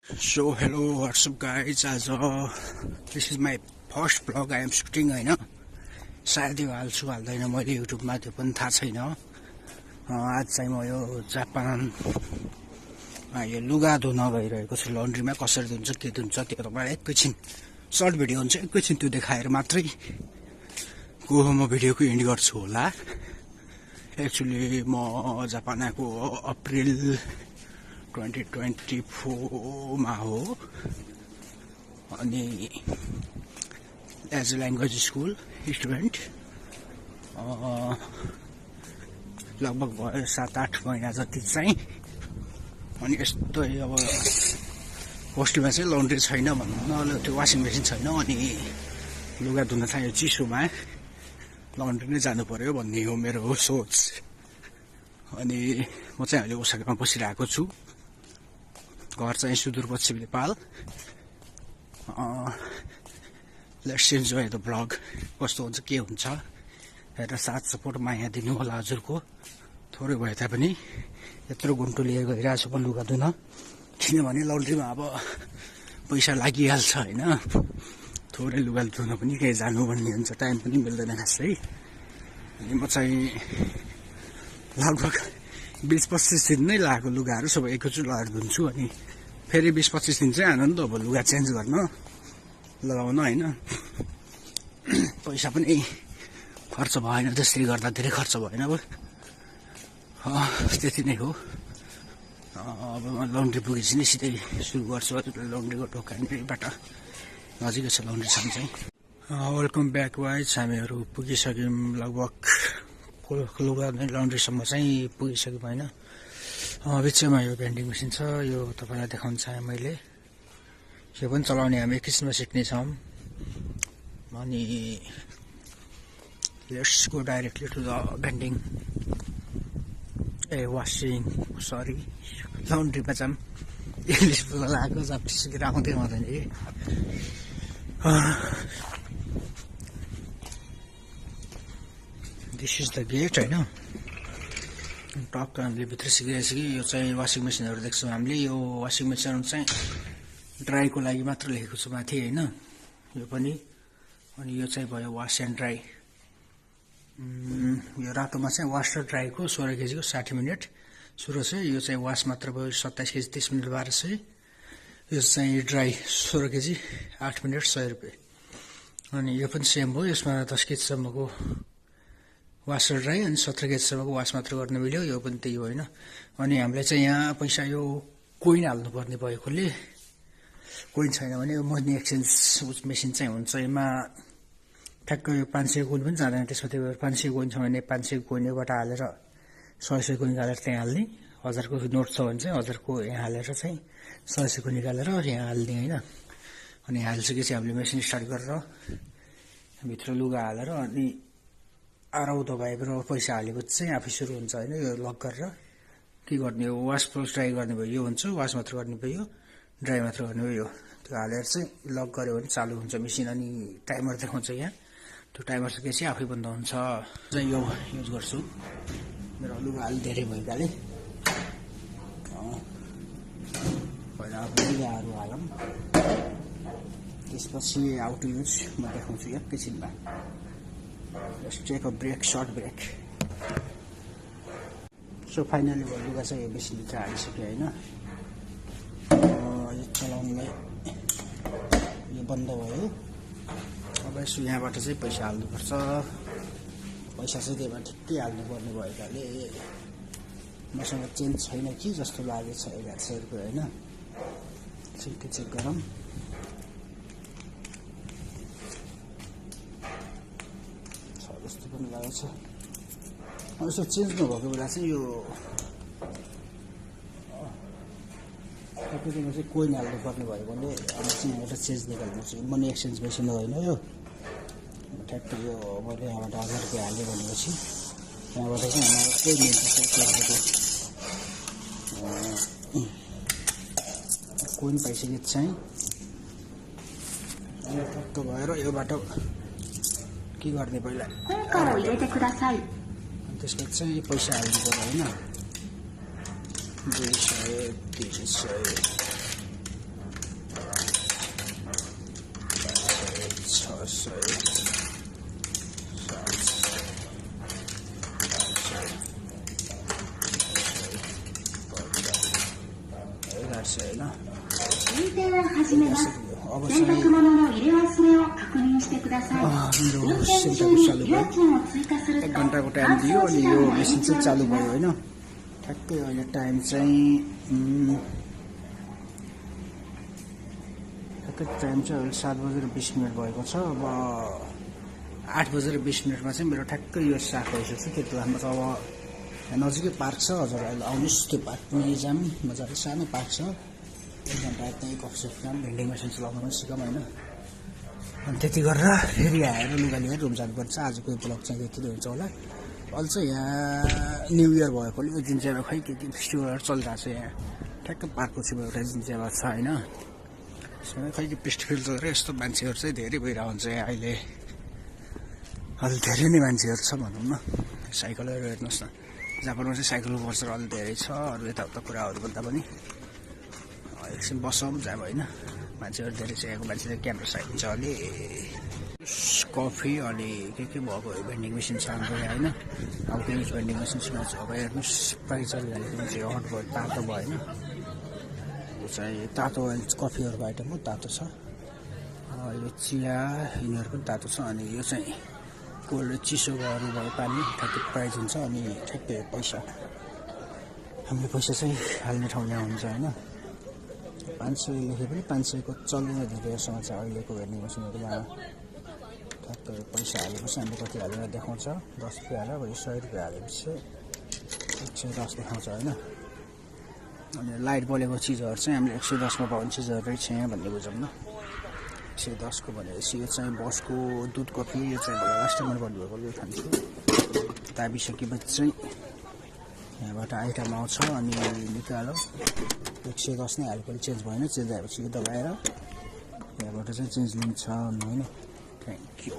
So hello, what's up guys? This is my first vlog I am shooting हैन सायद यो हाल्छु हाल्दैन मैले युट्युबमा त्यो पनि थाहा छैन। आज चाहिँ म यो जापान यो लुगा धुन गइरहेको छु लन्ड्रीमा। कसरी धुन्छ के धुन्छ त्यो तपाईलाई एकैछिन सर्ट भिडियो हुन्छ एकैछिन त्यो देखाएर मात्रै म भिडियोको एन्ड गर्छु होला। एक्चुअली म जापान आएको अप्रिल 2024 मा हो अनि as a language school student लगभग भयो 7-8 महिना जति चाहिँ। अनि यस्तो अब होस्टेलमा चाहिँ लन्ड्री छैन भन्नु त्यो वासिङ मेसिन छैन अनि लुगा धुन चाहिँ चिसोमा लन्ड्री नै जानु पर्यो भन्ने हो मेरो सोच। अनि म चाहिँ अहिले ओसाकामा बसिरहेको छु। घर चाहिँ Sudurpashchim Nepal. Let's enjoy the blog. कस्तो हुन्छ के हुन्छ हेरेर साथ सपोर्ट माया दिनु होला हजुरको। थोरै भए तापनि यत्रो घुम्टो लिएर गइरहेको छु लुगा धुन, किनभने लन्ड्रीमा अब पैसा लागिहाल्छ होइन। थोरै लुगा धुन पनि कहीँ जानु भन्ने हुन्छ, टाइम पनि मिल्दैन खासै। अनि म चाहिँ लगभग 20-25 दिन नै लागेको लुगाहरू सबै एकैचोटि लगाएर धुन्छु। अनि फेरि 20-25 दिन चाहिँ आनन्द अब लुगा चेन्ज गर्न लगाउन होइन। पैसा पनि खर्च भएन, त्यसले गर्दा धेरै खर्च भएन। अब त्यति नै हो। अब म लन्ड्री पुगेपछि नै सिधै सुरु गर्छु। लन्ड्रीको ढोकाबाट नजिकै छ लन्ड्रीसम्म चाहिँ। Welcome back wise. हामीहरू पुगिसक्यौँ लगभग लुगा लन्ड्रीसम्म चाहिँ पुगिसक्यौँ होइन। बिचमा यो भेन्डिङ मेसिन छ, यो तपाईँलाई देखाउन चाहेँ मैले। यो पनि चलाउने हामी एकैछिनमा सिक्नेछौँ। अनि let's go directly to the vending washing sorry लन्ड्रीमा चाहिँ इङ्ग्लिस बोल्न लागेको जाप्टी सिकेर आउँदै आउँदैन कि। दिस इज द गेट होइन। टक्क हामीले भित्र सिकिरहेको कि यो चाहिँ वासिङ मेसिनहरू देख्छौँ हामीले। यो वासिङ मेसिन चाहिँ ड्राईको लागि मात्र लेखेको छु माथि होइन यो पनि। अनि यो चाहिँ भयो वास एन्ड ड्राई। यो रातोमा चाहिँ वास र ड्राईको 16 केजीको 60 मिनट 1600। यो चाहिँ वास मात्र भयो 27 केजी 30 मिनट 1200। यो चाहिँ ड्राई 16 केजी 8 मिनट 100 रुपियाँ। अनि यो पनि सेम हो, यसमा 10 केजीसम्मको वास र ड्राई अनि 17 केजीसम्मको वास मात्र गर्न मिल्यो। यो पनि त्यही हो होइन। अनि हामीलाई चाहिँ यहाँ पैसा यो कोइन हाल्नुपर्ने भएकोले कोइन छैन भने यो मनी एक्सचेन्ज मेसिन चाहिँ हुन्छ। यसमा ठ्याक्क यो 500 कोइन पनि जाँदैन। त्यसमा त्यो 500 कोइन छ भने 500 कोइन योबाट हालेर 100 को निकालेर त्यहाँ हाल्ने। 1000 को नोट छ भने चाहिँ 1000 को यहाँ हालेर चाहिँ 100 को निकालेर यहाँ हाल्ने होइन। अनि हालिसकेपछि हामीले मेसिन स्टार्ट गरेर भित्र लुगा हालेर अनि आराउ दबाएर पैसा हालेपछि चाहिँ आफै सुरु हुन्छ होइन। यो लक गरेर के गर्ने हो, वास प्लस ड्राई गर्ने भयो यो हुन्छ, वास मात्र गर्ने भयो ड्राई मात्र गर्ने भयो यो। त्यो हालेर चाहिँ लक गऱ्यो भने चालु हुन्छ मेसिन। अनि टाइमर देखाउँछ यहाँ, त्यो टाइमर सकेपछि आफै बन्द हुन्छ। चाहिँ यो युज गर्छु मेरो लुगा अलि धेरै भएकाले। पहिला लुगाहरू हालौँ त्यसपछि हाउ टु युज म देखाउँछु एकैछिनमा। Let's take a break, short break. So finally लुगा चाहिँ यो मेसिन चाहिँ हालिसक्यो होइन। यो चलाउनुलाई यो बन्द भयो। अब यसो यहाँबाट चाहिँ पैसा हाल्नुपर्छ। पैसा चाहिँ त्यहीबाट ठिक्कै हाल्नुपर्ने भएकाले मसँग चेन्ज छैन कि जस्तो लागेको छ 1100 रुपियाँ होइन। छिट्टै चेक गरौँ। जस्तो पनि लागेको छ। यसो चेन्ज नभएको बेला चाहिँ यो तपाईँकोमा चाहिँ कोइन हाल्नुपर्ने भयो भने अब चाहिँ यहाँबाट चेन्ज निकाल्नुपर्छ। मनी एक्सचेन्ज मेसिन होइन यो। ठ्याक्कै यो मैले यहाँबाट 1000 रुपियाँ हालेँ भनेपछि यहाँबाट चाहिँ हाम्रो कोही मिल्छ कोइन पाइसकेपछि चाहिँ यो टक्क भएर यो बाटो के गर्ने पहिला त्यसपछि चाहिँ पैसा हाल्नु पर्यो होइन। 200 300 होइन। 運転を始めます。 अब 洗濯 चाहिँ 物の入れ忘れを確認してください。 मेरो 運転中 सेन्टरको に चालु 料 भयो। 金を追加する 1 と घन्टाको टाइम 乾 दियो 燥 अनि 時 यो 間が मेसिन 延 चाहिँ 長 चालु しま भयो す。 होइन। ठ्याक्कै अहिले टाइम चाहिँ ठ्याक्कै टाइम चाहिँ अहिले 7:20 भएको छ। अब 8:20 चाहिँ मेरो ठ्याक्कै यो स्टार्ट भइसकेको छ। त्यो हाम्रो त अब नजिकै पार्क छ, हजुर अहिले आउनुहोस् त्यो पार्क पनि जाम, मजाले सानो पार्क छ। 1 घन्टा त्यहीँ कफी सप खाऊँ, भेन्डिङ मेसिन चलाउन पनि सिकौँ होइन। अनि त्यति गरेर फेरि आएर लुगा लिएर रुम जानुपर्छ। आजको यो ब्लग चाहिँ त्यति हुन्छ होला। अहिले चाहिँ यहाँ न्यु इयर भएकोले यो जुन चाहिँ खै के फेस्टिभलहरू चलिरहेको छ यहाँ ठ्याक्कै पार्कको छेउमा एउटा जुन चाहिँ छ होइन। खै के फेस्टिभल चलेर यस्तो मान्छेहरू चाहिँ धेरै भइरहेको हुन्छ यहाँ अहिले। अहिले धेरै नै मान्छेहरू छ भनौँ न। साइकलहरू हेर्नुहोस् न, जापानमा चाहिँ साइकलको वर्षहरू अलि धेरै छ। अरू यताउता कुराहरू भन्दा पनि एकछिन बसौँ जाम होइन। मान्छेहरू धेरै छ यहाँको, मान्छेले क्यामेरा साइड छ अलि कफी अनि के भएको भेन्डिङ मेसिन छ हाम्रो यहाँ होइन। अब केही भेन्डिङ मेसिन छ। अब हेर्नुहोस् प्राइस चलिहालेको चाहिँ हट भयो, तातो भयो होइन। यो चाहिँ तातो कफीहरूको आइटम हो, तातो छ। यो चिया यिनीहरू पनि तातो छ। अनि यो चाहिँ कोल्ड चिसोहरू भयो पानी ठ्याक्कै प्राइस हुन्छ। अनि ठ्याक्कै पैसा हामीले पैसा चाहिँ हाल्ने ठाउँ यहाँ हुन्छ होइन। 500 लेखे पनि 500 को चल्ने धेरैसँग छ अहिलेको भेन्डिङ मेसिनहरूमा। ठ्याक्कै पैसा हालेपछि हामीले कति हालेर देखाउँछ, 10 रुपियाँ हाल्यो, अब 100 रुपियाँ हालेपछि 110 देखाउँछ होइन। अनि लाइट बलेको चिजहरू चाहिँ हामीले 110 पाउने चिजहरू छ यहाँ भन्ने बुझौँ न। 110 को भनेपछि यो चाहिँ बसको दुध कफी, यो चाहिँ मलाई लास्ट टाइम भन्नुभएको यो खान्छु। दाबिसकेपछि चाहिँ यहाँबाट आइटम आउँछ अनि निकालो 110 नै हालेपछि चेन्ज भएन। चेन्ज आएपछि यो दबाएर यहाँबाट चाहिँ चेन्ज लिन्छ होइन। Thank you.